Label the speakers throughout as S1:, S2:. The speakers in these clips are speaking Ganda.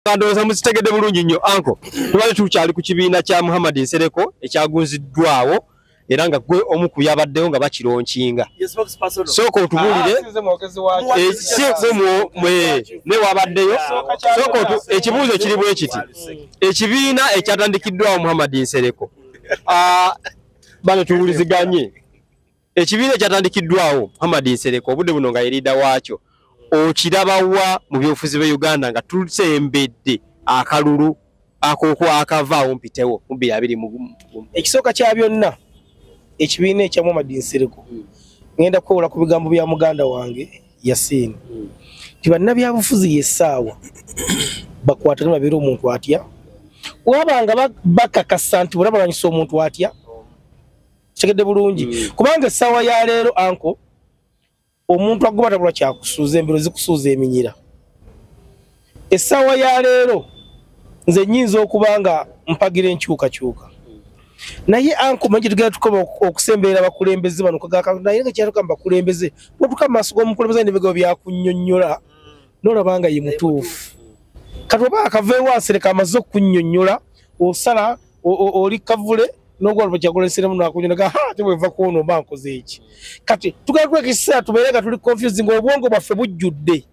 S1: Ndowooza mukitegedde bulungi nnyo. Anko tubadde tukyali ku kibiina kya Muhammad Nsereko ekyagunziddwawo, era nga gwe omu ku yabaddewo nga bakilaunchinga. Sooka otubuulire, si gwe ne wabaddeyo. Sooka, ekibuuzo kiri bwe kiti: ekibiina ekyatandikiddwawo Muhammad Nsereko, bano tuwuliziganye, ekibiina ekyatandikiddwawo Muhammad Nsereko obudde buno nga ye leader waakyo, okirabawa mu byobufuzi bwe Uganda nga tusembedde akalulu akavaawo mpitewo mu 2021?
S2: Ekisooka kya byonna, ekibiina ekya Muhammad Nsereko, ngenda kwewola ku bigambo bya muganda wange Yasiini nti bannabyabufuzi yessaawa bakwatane, babeere omuntu atya, wabanga bakakasa nti bwe balwanyisa omuntu atya. Kitegedde bulungi? Kubanga essaawa ya leero, anko, omuntu agoba tabula kyakusuuza, embiro zikusuuza eminyira. Essaawa ya leero nze nnyinza okuba nga mpagira enkyukakyuka, naye anko manyi tugenda tukoma okusemberera abakulembeze bano, naye nga kyatuka mubakulembeze, bwotuka mu maaso g'omukulembeze nebigambo byakunnyonnyola nolaba nga ye mutuufu. Kati oba akaveewo asereka amaze okunnyonnyola, osala oli kavule nogwalubakyagoleseremu nakunyonaga ha tebweva kwono mba nkoze eki. Kati tugenda tuleka ekiseera tubeere nga tuli confused, nga obwongo bwaffe bujjudde.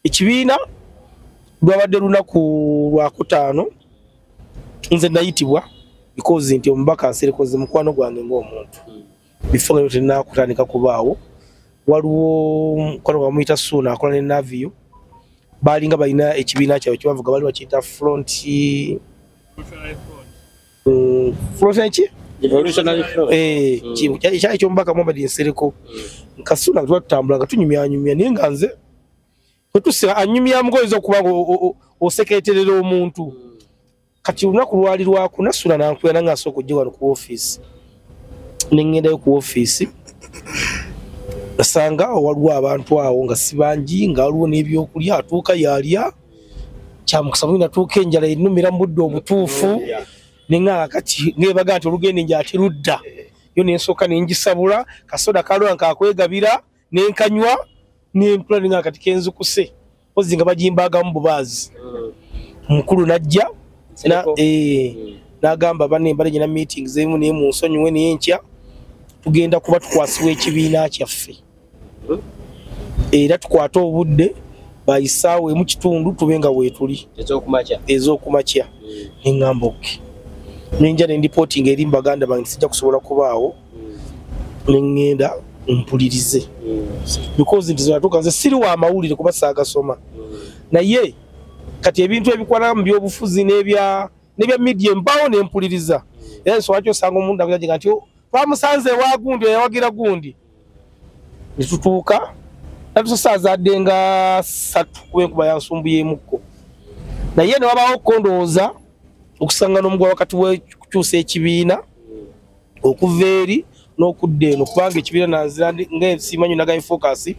S2: Ekibiina lwabadde lunaku lwakutaano, nze nayitibwa because nti omubaka Nserekoze mukwano gwange ng'omuntu. Before nga tenakutandika kubaawo, waliwo mukwano gwa muyita Suuna, akola ne Navio, balinga balina ekibiina kyabwe kyebavuga, bali bakiyita Front, Front ki? Ekyali ekyomubaka Muhammad Nsereko. Nkasuna tuba tutambula nga tunyumyanyumya, naye nga nze kwetusira anyumyamu oyinza okuba nga oseketerera omuntu. Kati olunaku lwali lwakuna, Sula nankuya nange asooka ojja wano ku ofiisi, neŋŋendayo ku ofiisi, nasanga waliwo abantu awo nga si bangi, nga waliwo n'ebyokulya. Atuuka yalya kyamukisa mungi, natuuka enjala ennumira mu budde obutuufu, neŋŋamba kati ngebaga nti olugenda enjala terudda yo, nensooka nengisabula kasoda kalwa nkakwegabira, nenkanywa, nentula, nenga kati kenzukuse pozi nga bagimbagamu bubaazi. Mukulu najja n'agamba, "Banne, mbadde nyina meetings emu, naye munsonyiwe, naye enkya tugenda kuba tukwasibwa ekibiina kyaffe, era tukwate obudde bayisaawo emu kitundu tube nga weetuli ez'okumakya." Neŋŋamba okay, nenja nenreportinga eri mbaganda bange, sijja kusobola kubaawo, neŋŋenda mpulirize because nti zinatuuka nze siri wa mawulire kuba saagasoma, naye kati ebintu ebikwata mu byobufuzi n'ebya media mpawo nempuliriza. Era ensonga lwaki osanga omuntu agaa nti twamusanze ewa gundi, eyawagira gundi. Netutuuka natusasaazadde nga 3 kuba enkuba yansumbuyemukko, naye ne wabawo ko ndowooza okusanga n'omugwa wakati w'okukyusa ekibiina okuva eri n'okudda eno, kubanga ekibiina nanzira nga simanyi nagaye focus,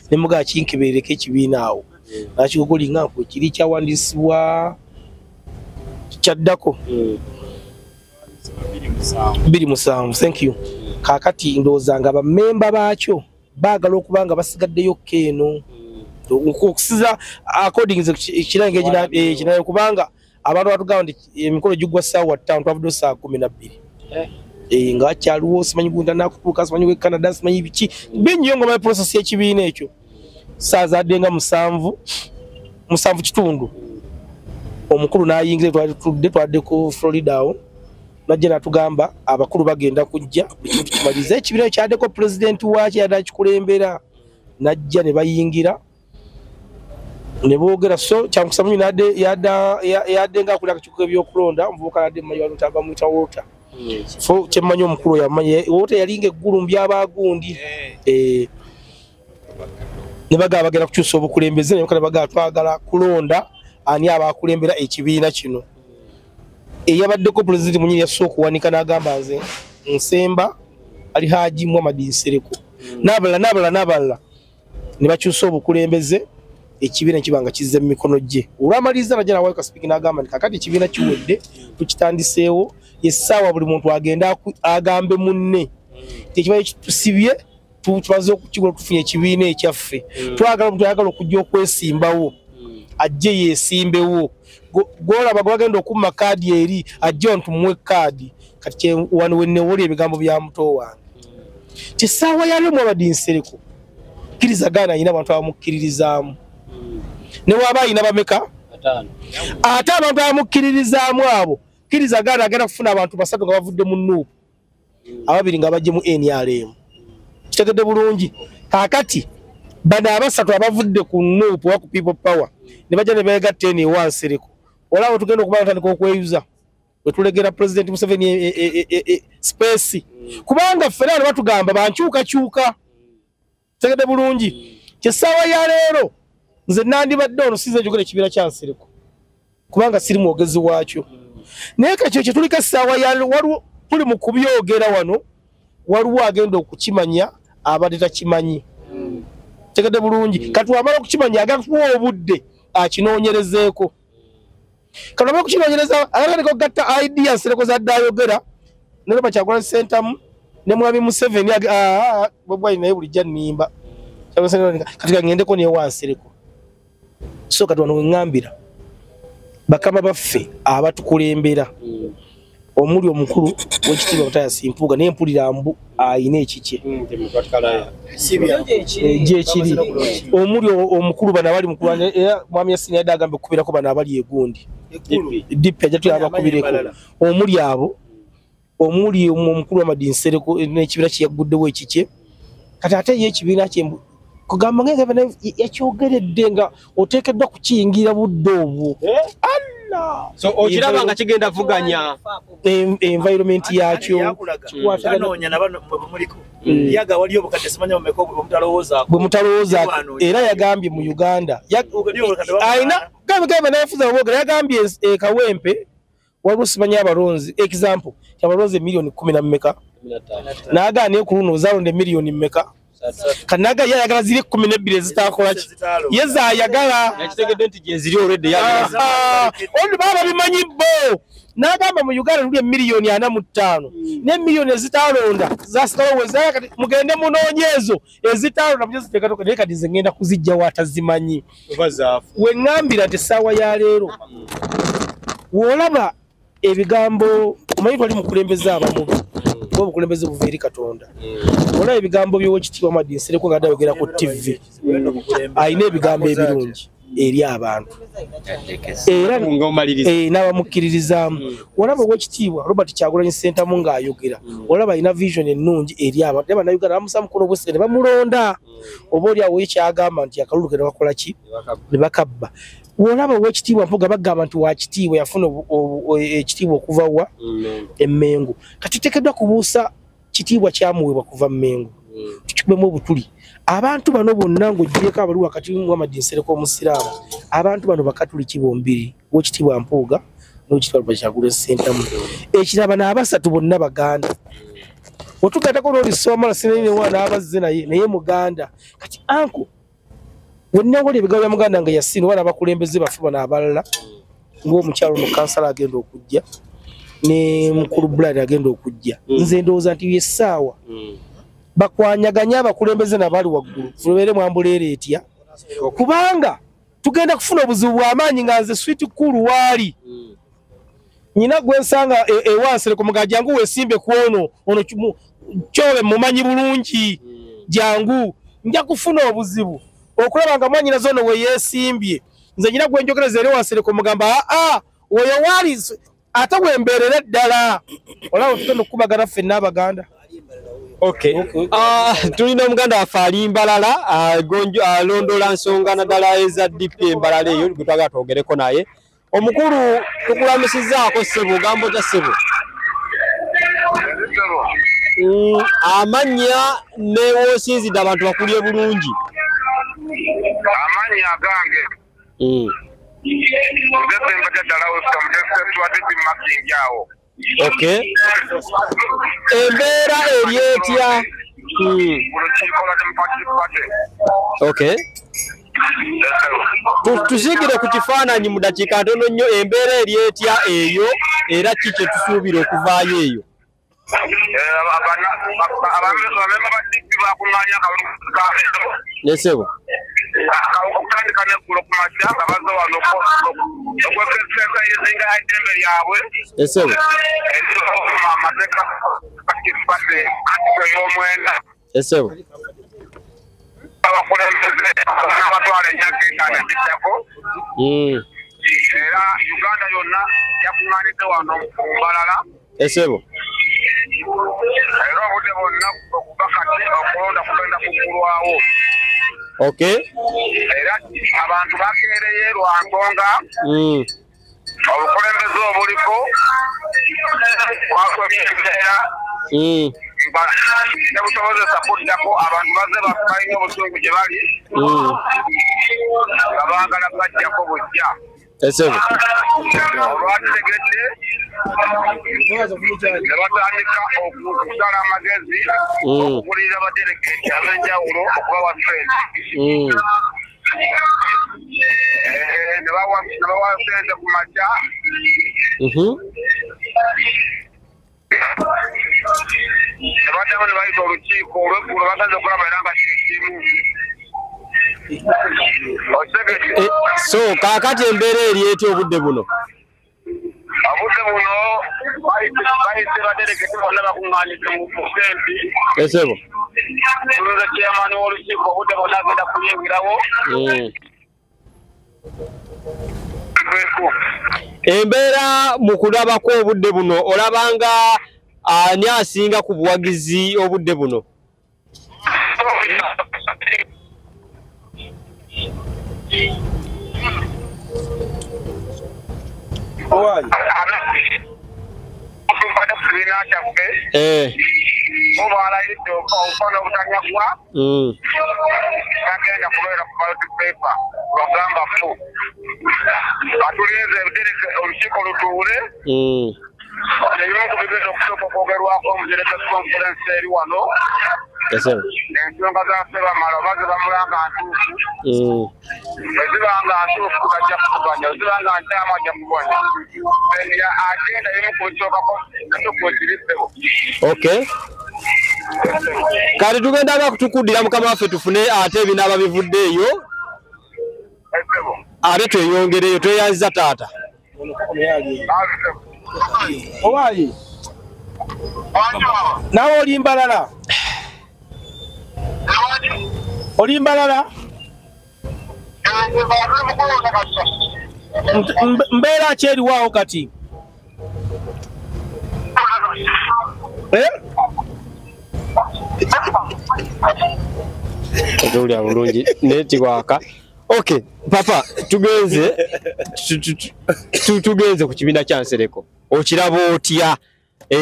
S2: nemugaa kinkeberereko ekibiina awo nakikogolinga nku ekiri kyawandiisibwa kyaddako 27. Thank you. Kakati ndowooza nga bammemba baakyo baagala okuba nga basigaddeyo keeno okusiza according ekirange ekinayo, kubanga abantu batugamba nti emikolo gigwa ssaawa 5, twavuddeyo ssaawa 12. Nga wakyaliwo simanyi gunda nakutuuka, simanyi we Canada, simanyi biki bingi nga process y'ekibiina ekyo. Saazadde nga 7, 7 kitundu, omukulu n'ayingira. Twali tutudde, twadde ku Florida awo, najja natugamba abakulu bagenda kujja, buli kintu kimalirize. Ekibiina kyaddeko pulezidenti waakyo yadde akikulembera, najja ne bayingira ne boogera. So kyankusa munyi yadde nga akulira akakiiko k'ebyokulonda, omuvubuka nadde mumanyi waliwo bamuyita Walter. So kyemmanyi omukulu oyo amanyi Walter, yalinga eggulu mbyabagundi. Ne bagaba bagenda kukyusa obukulembeze, ne bagaba twagala kulonda ani abakulembera ekibiina kino. Eyabaddeko pulezidenti munyini yasooka okuwanika n'agamba, "Nze nsemba Alhaji Muhammad Nsereko," n'abalala n'abalala n'abalala, ne bakyusa obukulembeze. Ekibiina kiba nga kizze mu mikono gye. Olwamaliriza najja nawayo kasipiki n'agamba nti kakati ekibiina kiwedde, tukitandiseewo, essaawa buli muntu agenda agambe munne nti ekibaye kitusibye, tumaze okukigula, tufunye ekibiina ekyaffe, twagala omuntu ayagala okujja okwesimbawo. Ajje yesimbewo. Gwolaba gwagenda okumma kaadi eri ajje ontumuwe kaadi. Kati wano wenewoli ebigambo bya muto wange. Kisaawa yali Muhammad Nsereko. Kkiriza gaana alina abantu abamukkiririzaamu. Ne waba alina bameka? Ate abantu abamukkiririzaamu abo kkiriza gaana agenda kufuna abantu 3 nga bavudde mu NUP. Ababiri nga bajje mu NRM. Kitegedde bulungi. Kaakati bano abasatu abavudde ku NUP oba ku People Power ne bajja ne beegatta eno ewa Nsereko. Olaba tugenda okuba batandika okweyuza. Bwe tulegera President Museveni space. Kubanga ffe leero batugamba bankyukakyuka. Kitegedde bulungi. Kyessaawa ya leero nze nandibadde ono sinze njogera ekibiina kya Nsereko. Kubanga siri mwogezi waakyo. Naye kakyo kye tuliko essaawa ya leero waliwo tuli mu kubyogera wano waliwo agenda okukimanya abadde takimanyi. Kitegedde bulungi. Kati wamala okukimanya agenda kuwa obudde akinoonyerezeeko. Kati wamala okukinoonyereza agenda kugatta idea Nsereko z'adde ayogera ne Robert Kyagulanyi Ssentamu ne Mwami Museveni Bobi Wine naye bulijjo annimba. Kati kangendeko n'ewa Nsereko. So kati wano we ŋŋambira bakama baffe abatukulembera omuli omukulu w'ekitiibwa Mathias Mpuuga naye mpulira mbu ayina ekikye gyekiri omuli omukulu bano abali mu kulwana era Mwami Yasin yadde agambye okukubirako bano abali egundi DP ajja tuyabakubireko omuli abo omuli omukulu Muhammad Nsereko n'ekibiina kye yagguddewo ekikye kati ate ye ekibiina kye kugamba nga yakyogeredde nga oteekeddwa kukiyingira budde obwo. Allah.
S1: So okiraba nga kigenda vuganya
S2: environment yakyo
S3: anoonya nabano muliko yaga waliyo obukadde simanya bumeka bwe
S2: mutalowoozaako era yagambye mu Uganda alina gambe nayefuza bwogera yagambye Kawempe waliwo simanya abalonzi example abalonzi miliyoni 10 mmeka n'agaana ku luno zalonde miliyoni mmeka kanaga yayagala ziri 12 ezitakola ki ye zaayagala
S1: yakitegedde nti gye ziri already yagala
S2: oli baba bimanyi bo n'agamba mu Uganda tuli emiliyoni 45 ne miliyoni ezitalonda zasigalawo kati mugende munoonye ezo ezitalonda mujje ziteekatoka naye kati nze ngenda kuzijjawo atazimanyi we ŋŋambira nti essaawa ya leero w'olaba ebigambo omanyi twali mukulembeze abamubi kuba obukulembeze buva eri Katonda. Olaba ebigambo by'Oweekitiibwa Muhammad Nsereko nga ayogera ku TV alina ebigambo ebirungi eri abantu era n'abamukkiririzaamu. Olaba Oweekitiibwa Robert Kyagulanyi Ssentamu ng'ayogera olaba alina vision ennungi eri abantu naye Bannayuganda bamussa mukono obwesige ne bamulonda oba oli awo ye kyagamba nti akalulu ke ne bakola ki ne bakabba. Olaba Oweekitiibwa Mpuuga bagamba nti wa kitiibwa yafuna ekitiibwa okuva wa Emmengo. Kati tuteekeddwa kubuusa kitiibwa kyamuweebwa kuva Mmengo tukikubemu obutuli. Abantu bano bonna ng'oggyeko abali wakati Muhammad Nsereko omusiraamu abantu bano bakatuliki bombiri Oweekitiibwa Mpuuga n'Oweekitiibwa Robert Kyagulanyi Ssentamu. Ekirala bano abasatu bonna Baganda. Otugattako n'olisomala sinene n'abazze naye Muganda. Kati anko wenna ebigambo bya muganda nga Yasin wala abakulembeze baffe bano abalala ng'omukyalo ono kansala agenda okujja ne mukulu Brian agenda okujja nze ndowooza nti essaawa bakwanyaganya abakulembeze nabali waggulu tubeere mwambuleera etya kubanga tugenda kufuna obuzibu bw'amaanyi nga nze Sweet Kulu waali nyina gwe nsanga ewa Nsereko muga jangu wesimbe ku ono ono kyobe mumanyi bulungi jangu nja kufuna obuzibu okulaba nga mwanyina zono we yeesimbye nze nyina gwe njogereza eri wa Nsereko mugamba aa oyo waali ate wembeerera ddala olaba tugenda okukubagana ffenna Abaganda.
S1: Okay. Tulina omuganda waffe ali Mbalala alondoola nsonga naddala eza DP Embalala eyo gwe twagala twogereko naye. Omukulu tukulamusizzaako ssebo ogambo kya ssebo. Amannya ne w'osinzidde abantu bakulye bulungi.
S4: Amannya agange.
S1: Okay. Embeera eri etya? Okay. Tusigire ku kifaananyi mu dakiika ntono nnyo embeera eri etya eyo era ki kye tusuubira okuvaayo eyo? Nesebo.
S4: Okutandika n'eggulo ku makya nga bazze wano okwekeseesayizinga eddembe lyabwe.
S1: Esebo.
S4: Amateeka kifadde article ey'omwenda.
S1: Esebo.
S4: Abakulembeze abatwala emyaka etaano egiddako. Era Uganda yonna yakuŋŋaanidde wano mu Mbarara.
S1: Esebo.
S4: Era obudde bwonna okuva kati okulonda kugenda kuggulwawo.
S1: Okay.
S4: Era abantu bakeereye lwa nsonga. Obukulembeze obuliko bwakomye embeera. Tebusobozesa kuddako abantu bazze balina obusungu gye bali. Nga baagala bajjako bujja.
S1: Esebo.
S4: Olwakitegedde ne batandika okusala amagezi okugulirira badelegate ab'enjawulo okubawa ssente. Ne bawa ssente ku makya. Ne baddamu ne bayita olukiiko olw'eggulo bagenze okulaba era nga kye kimu.
S1: So kaakati embeera eri etya obudde buno?
S4: Obudde buno bayise badelegate bonna bakuŋŋaanidde mu senti.
S1: Esebo.
S4: Tulunze chairman w'olukiiko obudde bwonna agenda kuyingirawo.
S1: Embeera mu kulabako obudde buno olabanga ani asinga ku buwagizi obudde buno?
S4: Tagenda kubeera ku ballot paper bagamba fu atulinze olukiiko lutuule. Ebimu ku bigenda okusooka okwogerwako mu Delegates Conference eri wano ensonga za Ssebamala oba ze bamulanga ntuufu, bwe ziba nga ntuufu bajja kukubanya, bwe ziba nga nkyamu ajja kukubanya. Agenda ebimu ku bisookako nakyo kwekiri ssebo.
S1: Okay. Kati tugenda nga kutukuddira mukama waffe tufune ate ebinaaba bivudde eyo ate tweyongereyo. Tweyanziza taata.
S2: Owayi. Nawe oli Mbarara? Oli Mbarara? Mbeera ki eriwaawo kati?
S1: Tetulya bulungi netiwaaka. Okay, papa tugenze tugenze ku kibiina kya Nsereko. Okiraba otya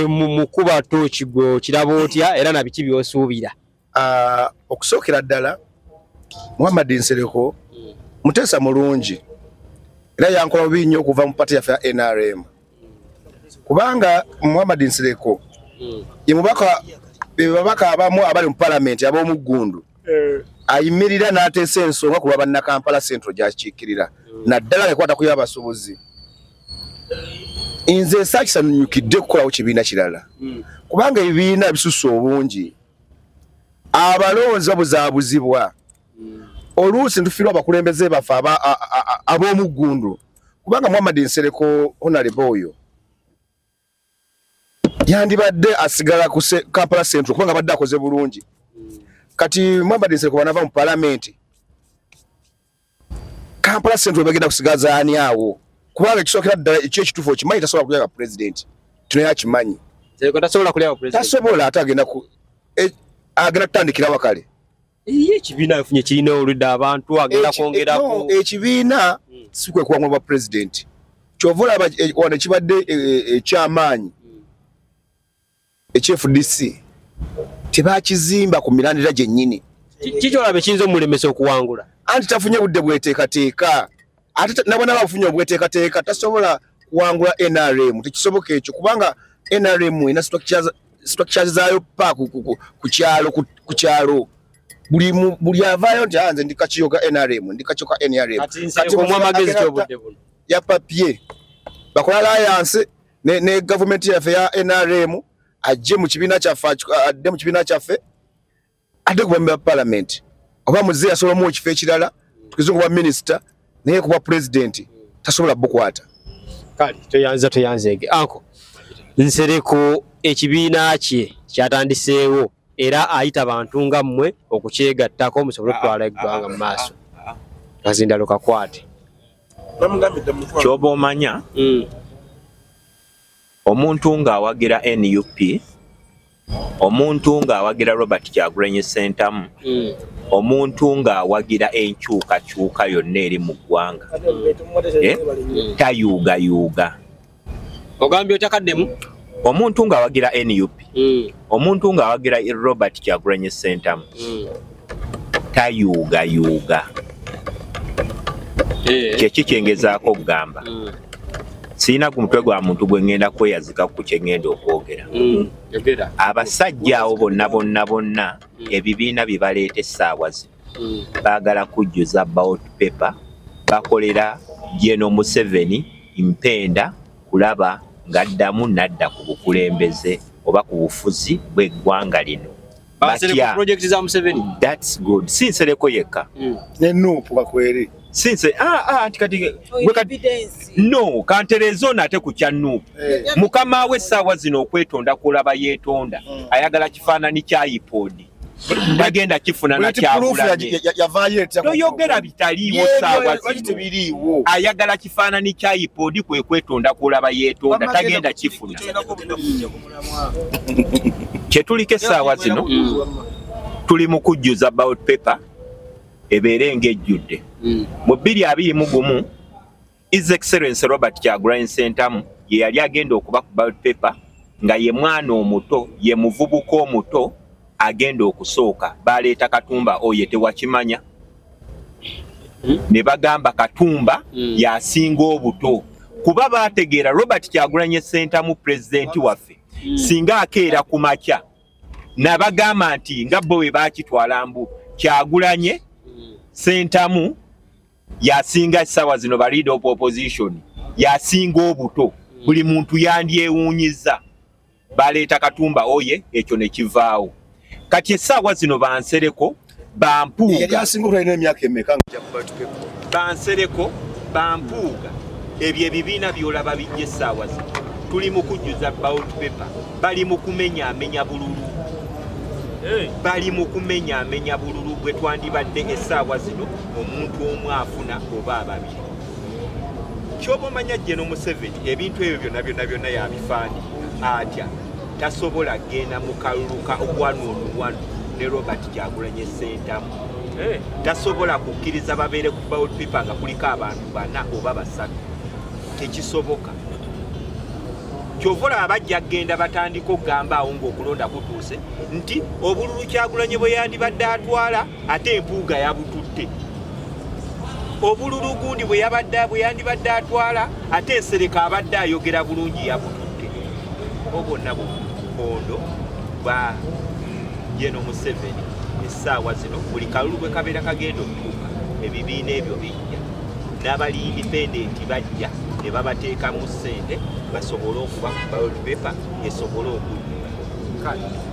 S1: mu kuba tooki gwe okiraba otya era na biki by'osuubira?
S5: Okusookera ddala Muhammad Nsereko muteesa mulungi era yankola bubi nnyo okuva mu pati yaffe ya NRM, kubanga Muhammad Nsereko ye mubaka babaka abamu abali mu palamenti ab'omuggundu ayimirira n'ateesa ensonga ku lwa bannakampala Central gy'akiikirira naddala ng'ekwata ku y'abasuubuzi. Nze saakisanyukidde kukolawo kibiina kirala kubanga ebibiina bisusse obungi, abalonzi babuzaabuzibwa, oluusi ntufiirwa abakulembeze baffe ab'omuggundu, kubanga Muhammad Nsereko Honorable oyo yandibadde asigala ku Kampala Central kubanga abadde akoze bulungi. Kati Muhammad Nsereko bw'anaava mu palamenti, Kampala Central bagenda kusigaza ani awo? Kubanga ekisookera ddala ekyo ekituufu okimanyi tasobola kulya pulezidenti, kino yakimanyi.
S1: Nsereko tasobola kulya pulezidenti,
S5: tasobola, ate agenda kutandikira wakale.
S1: Ye ekibiina yafunye kirina oludda abantu agenda kwongerako.
S5: Ekibiina si kwe kuwangula bwa pulezidenti, ky'ova olaba wano ekibadde ekyamaanyi eky'FDC tebakizimba ku mirandira gyennyini.
S1: Kikyolaba ekiyinza omulemesa okuwangula?
S5: Anti tafunye budde bweteekateeka, ate nabona bafunye obweteekateeka tasobola kuwangula NRM, tekisoboka ekyo kubanga NRM erina structures zaayo pa ku kyalo buli avaayo nti nze ndi kakiiko ka NRM, ndi kakiiko ka NRM.
S1: Kati amagezi ky'obudde buno
S5: ya papier bakola alliance ne gavumenti yaffe ya NRM ajje mu kibiina kyaffe, adde mu kibiina kyaffe, adde ku bambi ba parliament. Oba muzeeyi asobola omuwa ekifo ekirala, tugeze okuba minisita, naye kuba pulezidenti tasobola bukwata.
S1: Kale toyanzeege. Anko Nsereko ekibiina kye kyatandiseewo era ayita bantu nga mmwe okukyegattako musobole okutwala eggwanga mu maaso. Kazindalo kakwate.
S6: Ky'oba omanya omuntu ng'awagira NUP, omuntu ng'awagira Robert Kyagulanyi Ssentamu, omuntu ng'awagira enkyukakyuka yonna eri mu ggwanga, tayuugayuuga.
S1: Ogambye otya kaddemu?
S6: Omuntu ng'awagira NUP, omuntu ng'awagira Robert Kyagulanyi Ssentamu, tayuugayuuga. Kyeki kyengezaako okugamba. Sirina ku mutwe gwa muntu gwe ŋŋenda kweyazika ku kye ŋŋenda okwogera. Abasajja abo bonna bonna bonna ebibiina bye baleeta essaawa zino baagala kujjuza ballot paper, bakolera General Museveni mpenda kulaba ng'addamu n'adda ku bukulembeze oba ku bufuzi bw'eggwanga lino.
S1: Batya project za Museveni.
S6: That's good. Si Nsereko yekka.
S5: Ne NUP bakweri.
S6: Since kati no kanterezo nate ku kya NUP. Mukama we essaawa zino okwetonda kulaba yeetonda ayagala kifaananyi kya iPod. Bagenda kifuna na Kyagulanyi. Toyogera bitaliiwo ssaawa zino. Ayagala kifaananyi kya iPod kwe kwetonda kulaba yeetonda tagenda kifuna. Kye tuliko essaawa zino tuli mu kujjuza ballot paper ebeere ng'ejjudde. Mu 2021 His Excellency Robert Kyagulanyi Ssentamu ye yali agenda okuba ku ballot paper nga ye mwana omuto, ye muvubuka omuto agenda okusooka. Baleeta Katumba oye tewakimanya. Ne bagamba Katumba y'asinga obuto. Kuba baategeera Robert Kyagulanyi Ssentamu pulezidenti waffe singa akeera ku makya nabagamba nti nga bo bwe baakitwala mbu Kyagulanyi Ssentamu yasinga essaawa zino ba leader of opposition, yasinga obuto, buli muntu yandyewuunyizza. Baleeta Katumba oye ekyo ne kivaawo. Kati essaawa zino Bansereko Bampuuga, Bansereko Bampuuga, ebyo ebibiina by'olaba bijja essaawa zino tuli mu kujjuza ballot paper, bali mu kumenyaamenya bululu. Bali mu kumenyaamenya bululu bwe twandibadde essaawa zino omuntu omu afuna oba ababiri. Ky'oba omanya General Museveni ebintu ebyo byonna byonna byonna yabifaanira atya tasobola genda mu kalulu ka 1-on-1 ne Robert Kyagulanyi Ssentamu. Tasobola kukkiriza babeere ku ballot paper nga kuliko abantu bana oba basatu. Tekisoboka. Ky'ova olaba bajja kugenda batandika okugamba awo ng'okulonda kutuuse nti obululu Kyagulanyi bwe yandibadde atwala ate Mpuuga yabututte. Obululu gundi bwe yandibadde atwala ate Nsereko abadde ayogera bulungi yabututte. Obwonna bukondo bwa General Museveni essaawa zino buli kalulu bwe kabeera kagenda okutuuka ebibiina ebyo bijja n'abali independent bajja ne babateekamu ssente basobole okuba ku ballot paper esobole okujjula.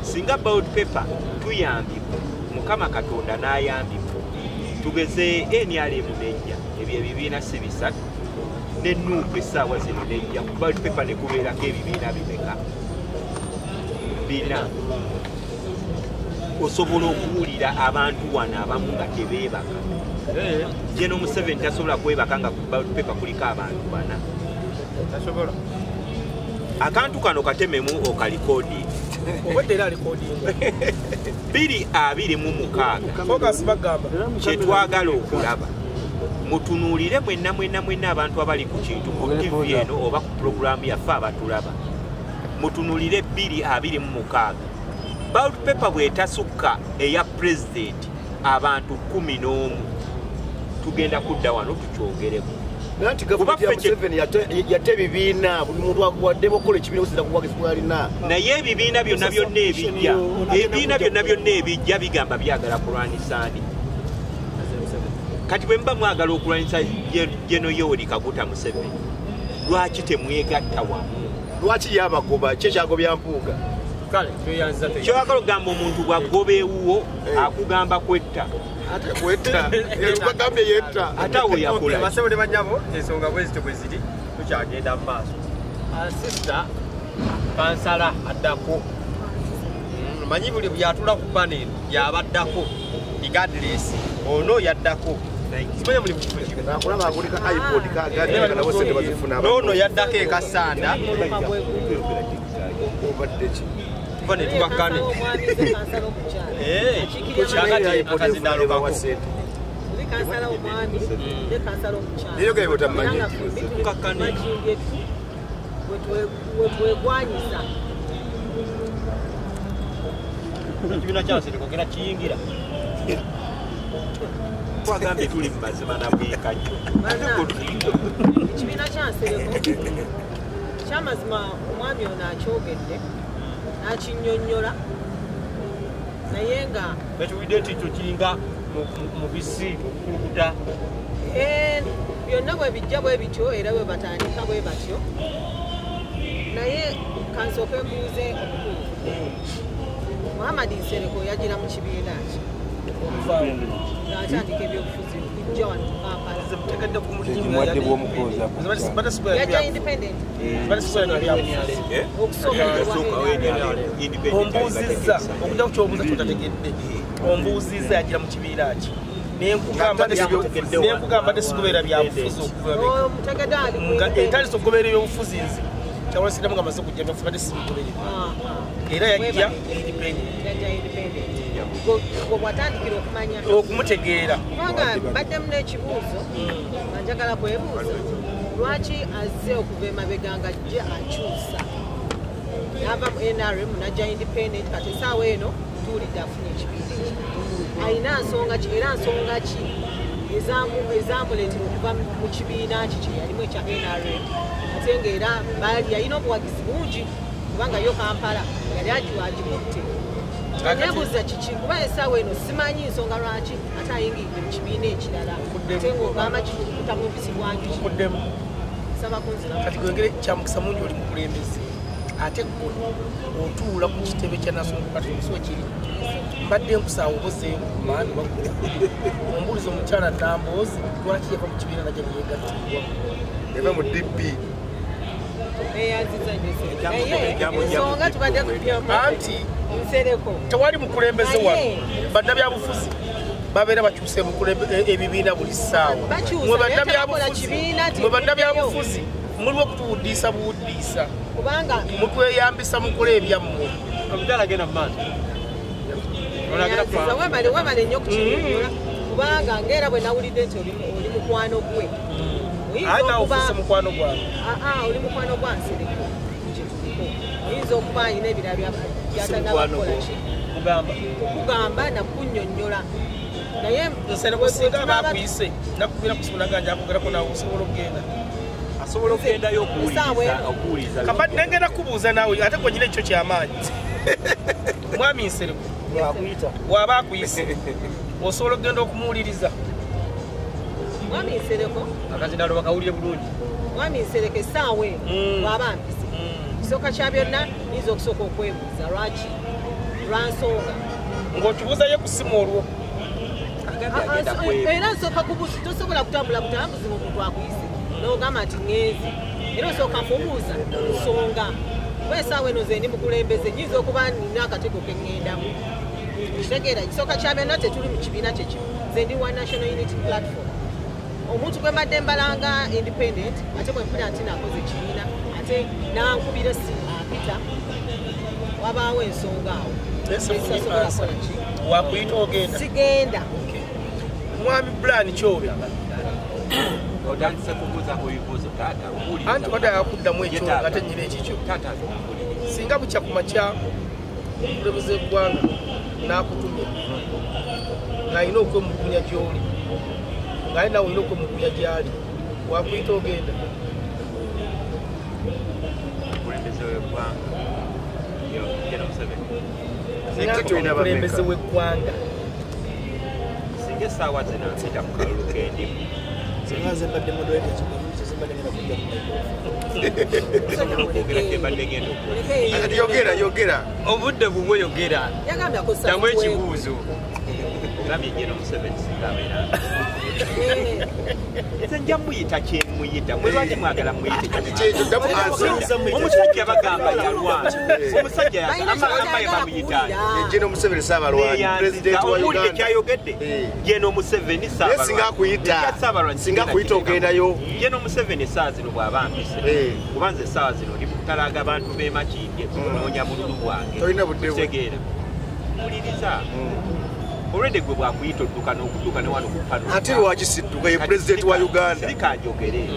S6: Singa ballot paper tuyambibwa, Mukama Katonda n'ayambibwa, tugeze NRM nejja, ebyo ebibiina si bisatu, ne NUP essaawa zino nejja, ku ballot paper ne kubeerako ebibiina bimeka? Bina. Osobola okuwulira abantu wano abamu nga tebeebaka. General Museveni tasobola kwebaka nga ku ballot paper kuliko abantu bana.
S3: Tasobola.
S6: Akantu kano katememu okalikodi.
S2: Obadde era alikodinga.
S6: 2026.
S2: Focus bagamba.
S6: Kye twagala okulaba. Mutunuulire mwenna mwenna mwenna abantu abali ku kintu ku TV eno oba ku pulogulaamu yaffe abatulaba. Mutunuulire 2026. Ballot paper bw'etasukka eya pulezidenti abantu 11 tugenda kudda wano tukyogereko.
S7: Nanti gavumenti ya Museveni yate ebibiina buli muntu akuwadde okukola ekibiina okusinziira ku buwagizi bw'alina.
S6: Naye ebibiina byonna byonna ebijja, ebibiina byonna byonna ebijja bigamba byagala kulwanyisa ani? Kati bwe muba mwagala okulwanyisa General Yoweri Kaguta Museveni, lwaki temwegatta wamu?
S7: Lwaki yabagoba? Ki ekyagobya Mpuuga?
S1: Kale tweyanziza
S6: Ky'oyagala okugamba omuntu bw'agoba ewuwo akugamba kwetta.
S5: Ate kwetta. Yagambye yetta.
S6: Ate awo yakola.
S1: Basebo ne bannyabo ensonga bwe zityo bwe ziri tukyagenda mu maaso. Sister kansala addako. Manyi buli byatula ku panel yabaddako regardless ono yaddako. Simanya muli mukifuzi.
S5: Nakulaba agulika iPod kagandi nabo sente bazifuna.
S1: Ono yaddako ekasanda.
S5: Obadde ki?
S1: Tuva ne tubakkane. Akazindalo kako.
S8: Kansala omwami ne kansala omukyala.
S5: Leero gaye otamanyi.
S1: Tukakkane.
S8: Wetwegwanyisa.
S1: Ekibiina kya Nsereko genda kiyingira.
S6: Twagambye tuli mu mazima na bwenkanya.
S8: Ekibiina kya Nsereko kyamazima omwami ono akyogedde n'akinnyonnyola naye nga
S1: betuwulidde nti kyo kiringa mubisi okukulukuta.
S8: Byonna bwe bijja bwe bityo era bwe batandika bwe batyo naye kansooke mbuuze omukulu Muhammad Nsereko yagira mu kibiina ki ng'atandika ebyobufuzi okujja wano mu Kampala. Yajja independent.
S2: Ombuuzizza okujja ku ky'obuuza kyotategedde. Ombuuzizza yagira mu kibiina ki nenkugamba tesigoberera byabufuzi okuva emabega. Entandise okugoberera ebyobufuzi nze kyawasiramu nga amaze okujja byabufuzi badde sibigoberera. Era yajja independent.
S8: Gwe bw'atandikira okumanya
S2: okumutegeera.
S8: Kubanga mbaddemu n'ekibuuzo nga njagala kwebuuza lwaki azze okuva emabega nga ajje akyusa n'ava mu NRM n'ajja independent kati essaawa eno tuwulidde afunye ekibiina ekyo. Alina nsonga ki era nsonga ki ezamuleetera okuva mu kibiina ki kye yalimu ekya NRM ate ng'era baali yalina obuwagizi bungi kubanga yo Kampala yali agikutte. Nebuuza kiki kuba essaawa eno simanyi nsonga lwaki ate ayingiridde mu kibiina ekirala ate ng'ogamba kikulukuta mubisi gwa njuki. Nsaba kunziramu.
S2: Kati gwengere kyamukisa mungi oli mukulembeze ate gwe otuula ku kitebe kya National Party so kiri mbadde nkusaawa obuzeeyo ku maani waggulu ombuuliza omukyala Namboozi lwaki yava mu kibiina najja neyegattibwa
S5: eva mu DP.
S2: Anti tewali mukulembeze wano bannabyabufuzi babeera bakyuse ebibiina buli ssaawa. Mwe bannabyabufuzi muliwo okutuwuddiisa buwuddiisa mutweyambisa mukola ebyammwe.
S8: Webale nnyo okukinnyonnyola kubanga ng'era bwe nawulidde nti oli mukwano gwe.
S2: Ofuuse mukwano gwange.
S8: Oli mukwano gwa Nsereko gye tuliko. Oyinza okuba alina ebirala by'atannaba kukola ki? Kugamba nakunnyonnyola. Naye
S2: Nsereko singa aba akuyise nakubira ku ssimu n'agamba njakugerako naawe osobola okugenda.
S6: Asobola okugendayo okuwuliriza.
S2: Kabadde ngenda kubuuza naawe ate gwe nyina ekyo ky'amaanyi. Mwami Nsereko bw'aba akuyise osobola okugenda okumuwuliriza.
S8: Mwami Nsereko
S1: akazindalo bakawulire bulungi.
S8: Mwami Nsereko essaawa eno bw'aba ampise kisooka kya byonna nyinza okusooka okwebuuza lwaki lwa nsonga.
S2: Ng'okibuuzayo ku ssimu olwo.
S8: Era nsooka kubuuza tosobola kutambula butambuzi ng'omuntu akuyise n'ogamba nti ŋŋenze era osooka mubuuza nsonga kuba essaawa eno nze ndi mukulembeze nyinza okuba nina akatego ke ŋŋendamu. Kitegeera ekisooka kya byonna tetuli mu kibiina kye kimu. Nze ndi wa National Unity Platform. Omuntu gwe mbadde mbalanga independent ate bwe mpulira nti nakoze ekibiina ate nankubira essimu ampita wabaawo ensonga awo.
S2: Wakuyita ogenda?
S8: Sigenda.
S2: Mwami Brian Kyobe
S6: otandise kubuuza ku bibuuzo taata.
S2: Anti badde akuddamu ekyo ate nnyina ekikyo. Singa bukya ku makya omukulembeze w'eggwanga n'akutumya ng'alina okwemulugunya gy'oli ng'ali naawe olina okwemulugunya gy'ali wakuyita ogenda?
S6: Omukulembeze w'eggwanga
S2: Omukulembeze w'eggwanga
S6: singa essaawa zino mpita mu kalulu k'endimu.
S3: Singa nze mbadde moderator kigambo kye simbadde ngenda kujja ku microphone.
S6: Mbadde ngenda
S5: okuwulira. Yogera yogera.
S1: Obudde bubwe yogera.
S8: Yagambye akozesa.
S1: Ddamu ekibuuzo.
S6: Ngambye General Museveni singa abeera. Nze nja muyita kye muyita. Mwe lwaki mwagala muyite
S5: kyekyo? Ddamu ansa.
S6: Omusajja bagamba yalwana. Omusajja ambaye bamuyita ani?
S5: General Museveni Ssaabalwanyi, President wa Uganda.
S6: Owulidde kyayogedde? General Museveni Ssaabalwanyi.
S5: Singa akuyita. Singa akuyita ogendayo.
S6: General Museveni essaawa zino bw'aba ampise. Kuba nze essaawa zino ndi kutalaga abantu b'e Makindye kunoonya bululu bwange.
S5: Tolina budde.
S6: Kitegeera. Mpuliriza. Already gwe bwakuyita odduka n'okudduka ne wano ku pano.
S5: Ate lwaki sidduka ye President wa Uganda?
S6: Sirika njogere.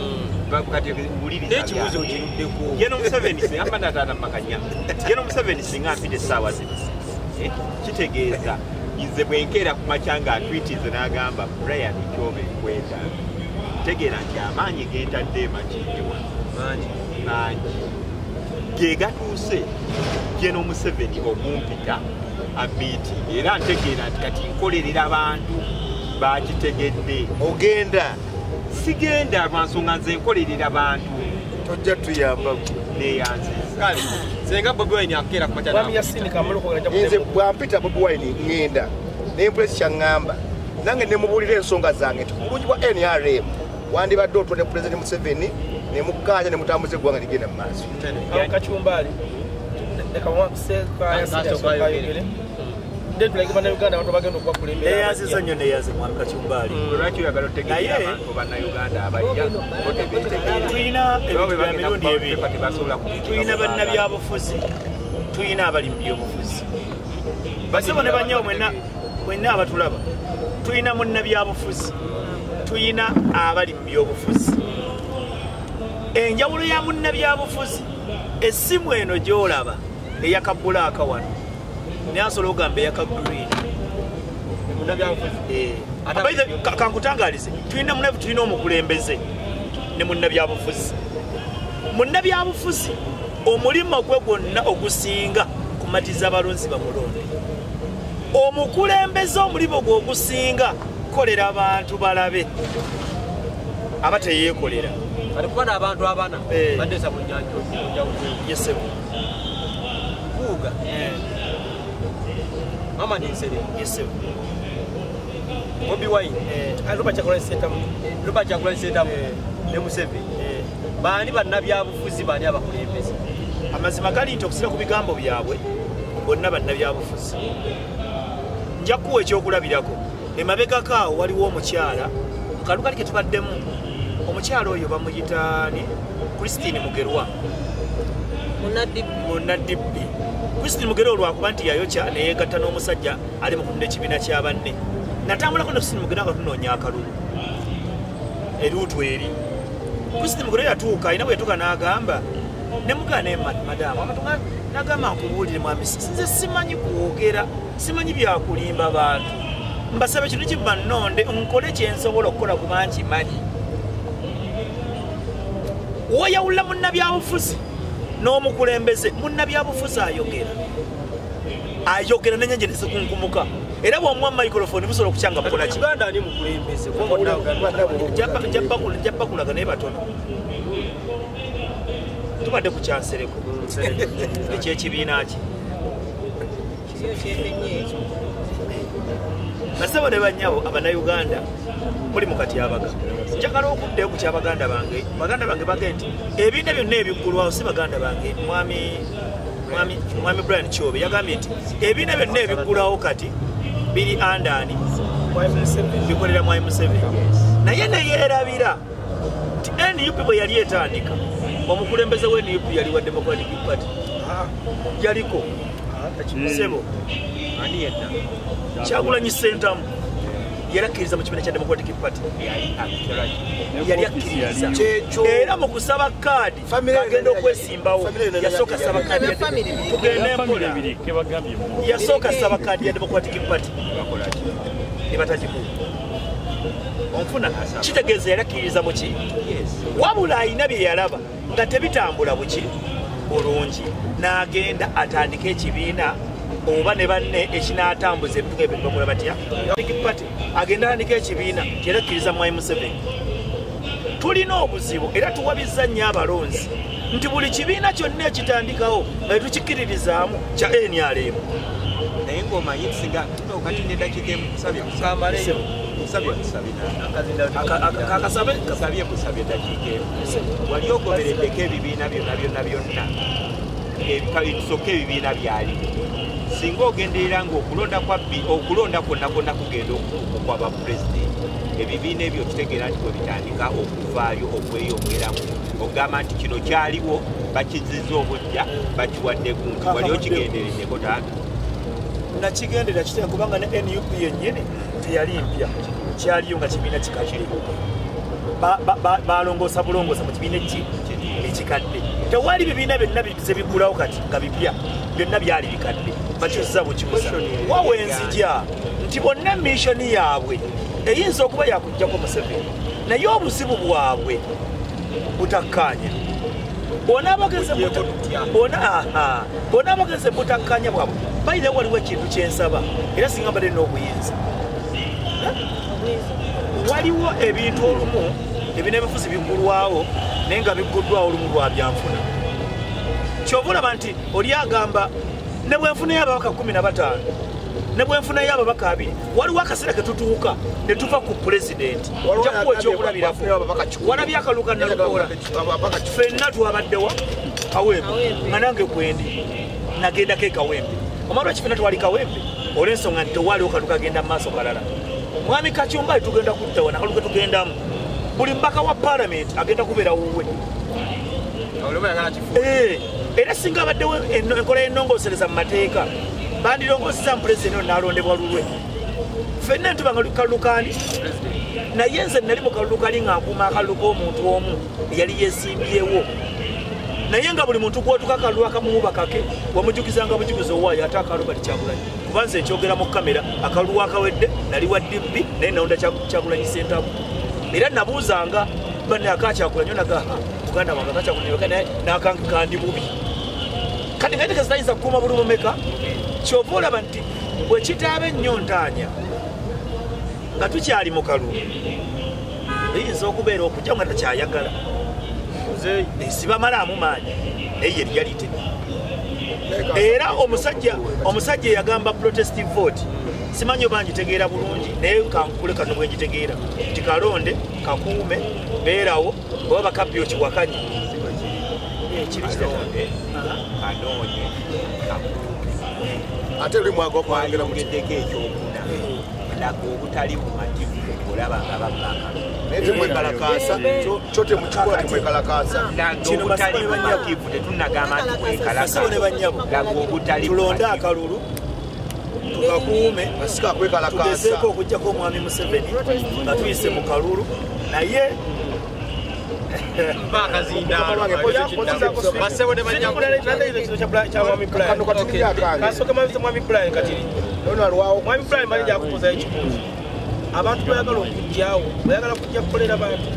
S6: Kati wuliriza.
S1: N'ekibuuzo okiruddeko.
S6: General Museveni singa mba nataata makanya. General Museveni singa ampita essaawa zino. Kitegeeza nze bwe nkeera ku makya nga atwitize n'agamba Brian Kyobe nkwetaaga. Ntegeera nti amaanyi ge ntadde e Makindye wano mangi. Ge gatuuse General Museveni okumpita amiiti era ntegeera nti kati nkolerera abantu bakitegedde.
S5: Ogenda?
S6: Sigenda lwa nsonga nze nkolerera bantu.
S5: Tojja tuyamba.
S6: Neeyanziza.
S1: Kale senga Bobi Wine akeera ku makya.
S2: Mwami Yasini Kamulu kwogera.
S5: Nze bwampita Bobi Wine ŋŋenda ne mpulesi kyaŋŋamba nange ne mubuulira ensonga zange nti ku bulungi bwa NRM wandibadde otwo ne President Museveni ne mukkaanya ne mutambuza eggwanga ligenda mu maaso.
S2: Kachumbali.
S3: Neeyanziza nnyo neeyanze mwami Kachumbali.
S6: Lwaki oyagala otegeera abantu bannayuganda abajja
S3: tulina ebintu bya mirundi ebiri. Tulina bannabyabufuzi, tulina abali mu byobufuzi. Basebo ne bannyawo mwenna abatulaba, tulina munnabyabufuzi, tulina abali mu byobufuzi. Enjawulo ya munnabyabufuzi, essimu eno gy'olaba eyaka bbulaaka wano naye asobola okugamba eyaka green. Kankutangalize, tulina omukulembeze ne munnabyabufuzi. Munnabyabufuzi omulimu gwe gwonna ogusinga kumatiza abalonzi bamulonde. Omukulembeze omulimu gwe ogusinga kukolera abantu balabe aba teyeekolera.
S1: Kati kuba n'abantu abana badde mu nnyanja
S3: Yesebo.
S1: Mpuuga. Mama Nsereko.
S3: Yesebo.
S1: Bobi Wine.
S2: Robert Kyagulanyi Ssentamu.
S1: Robert Kyagulanyi Ssentamu ne Museveni. Baani bannabyabufuzi baani abakulembeze?
S3: Amazima gali nti okusira ku bigambo byabwe bonna bannabyabufuzi. Nja kuwa ekyokulabirako. Emabegako awo waliwo omukyala mu kalulu kali ke tubaddemu. Omukyala oyo bamuyita ni Christine Mugerwa. Munnaddibi. Christine Mugerwa olwakuba nti yayokya ne yeegatta n'omusajja ali mu kutunda ekibiina kya banne. Natambulako ne Christine Mugerwa nga tunoonya akalulu. Eruutu eri. Christine Mugerwa yatuuka, alina bwe yatuuka n'agamba ne mugaana madamu amatunga n'agamba nkubuulire mwami nze simanyi kwogera, simanyi byakulimba bantu. Mbasaba ekintu kiba nnonde nkole kye nsobola okukola kuba nkimanyi. Woyawula munnabyabufuzi n'omukulembeze. Munnabyabufuzi ayogera ayogera n'ennyanja ne zikunkumuka era bw'omuwa microphone busobola okukyanga bukola ki?
S1: Uganda ani mukulembeze?
S3: Nja bakulaga naye batono. Tubadde ku kya Nsereko ekyekibiina ki? Basebo ne bannyabo abannayuganda muli mu katyabaga. Njagala okuddayo ku kya baganda bange. Baganda bange bagende nti ebibiina byonna ebiggulwawo si baganda bange. Mwami Brian Kyobe yagambye nti ebibiina byonna ebiggulwawo kati biri andani bikolera Mwami Museveni. Naye ne yeerabira nti NUP bwe yali etandika omukulembeze wa NUP yali wa Democratic Party. Yaliko Sebo
S6: ani yenna
S3: Kyagulanyi Ssentamu yali akkiriza mu kibiina kya Democratic Party. Yali akkiriza era mu kusaba kaadi agenda okwesimbawo yasooka saba kaadi tugende mpola yasooka saba kaadi ya Democratic Party ne batagimuwa. Onfuna kitegeeza yali akkiriza mu ki? Wabula alina bye yalaba nga tebitambula buki bulungi n'agenda atandike ekibiina oba ne banne ekinaatambuza ebintu ebyo bakola batya. Party agenda atandika ekibiina kyera akkiriza Mwami Museveni. Tulina obuzibu era tuwabizza nnyo abalonzi Nti buli kibiina kyonna ekitandikawo nga tukikkiririzaamu kya NRM.
S6: Naye ng'omanyi singa kati neddakiika emu kusabye kusabye eddakiika emu. Wali ogobereddeko ebibiina byonna byonna byonna tusooke ebibiina byaliwo. Singa ogenderera ng'okulonda okulonda kwonna kwonna kugenda okutuuka kwa bapulezidenti, ebibiina ebyo kitegeera nti bwe bitandika okuvaayo okweyongeramu ogamba nti kino kyaliwo bakizizza obujja bakiwadde gundi, wali okigendereddeko taata?
S3: Nakigenderera kitya kubanga ne NUP yennyini teyali mpya, kyaliyo nga kibiina kikadde. Balongoosa bulongoosa mu kibiina ekikadde. Tewali bibiina byonna bize biggulawo kati nga bipya, byonna byali bikadde, bakyusa bukyusa. Wawe nzija nti bonna missioni yaabwe eyinza okuba yakuggyako Museveni, naye obuzibu bwabwe butakkaanya. Bonna abagenze butakkaanya bwabwe. Bayira waliwo ekintu kyensaba era singa mbadde n'obuyinza. Waliwo ebintu olumu ebinebyobufuzi biggulwawo naye nga bigguddwawo olumu lwa byanfuna. Ky'ova olaba nti oli agamba ne bwe nfunayo ababaka 15 ne bwe nfunayo ababaka 2, waliwo akaseera ke tutuuka ne tuva ku pulezidenti. Nja kuwa ekyokulabirako. Walabye akalulu ka Nalukoola, ffenna twabaddewa Kawempe, nga nange kwendi nagendako e Kawempe. Omanyi lwaki ffenna twali Kawempe? Olw'ensonga nti tewaaliwo kalulu kagenda mu maaso kalala. Mwami Kachumba tugenda kudda wano, akalulu ke tugendamu buli mbaka wa paalamenti agenda kubeera wuwe. Era singa abaddewo enkola y'ennongoosereza mu mateeka, bandirongoosezza mu pulezidenti ono n'alondebwa lulwe. Ffenna ntuba nga kalulu kaani, naye nze nali mu kalulu kali nga nkuuma akalulu k'omuntu omu eyali yeesimbyewo. Naye nga buli muntu gw'otuka akalulu akamuwuba kake wamujjukizanga bujukizo owaayo ate akalulu Kyagulanyi. Kuba nze nkyogera mu kamera, akalulu akawedde nali wa DP naye nalonda Kyagulanyi Ssentamu. Era nabuuzanga banne akakyagulanyi naga muganda wange akakyagulanyi naye n'akange kandi bubi. Kati nga ntegeeza tayinza kukuuma buli mumeka, ky'ova olaba nti bwe kitaaba ennyo ntaanya nga tukyali mu kalulu eyinza okubeera okujja nga takyayagala. Sibamalaamu maanyi naye ye reality. Era omusajja eyagamba protestive vote simanyi oba ngitegeera bulungi, naye kankule kano bwe ngitegeera nti kalonde kakuume beerawo oba bakabbi okiwakanye.
S6: Kanoonye kakuume.
S5: Ate oli mwaga okwongera mu
S6: kiddeko ekyokuna laga obutali bumativu olaba nga babba akalulu.
S5: Naye temwekalakaasa, kyo temukikola temwekalakaasa.
S6: Kino obutali bumativu tetunnagamba nti mwekalakaasa. Laga obutali
S3: tulonde akalulu tukakuume tugezeeko okuggyako omwami Museveni nga tuyise mu kalulu naye
S2: Abantu bayagala okujjawo, bayagala kujja kukolera bantu.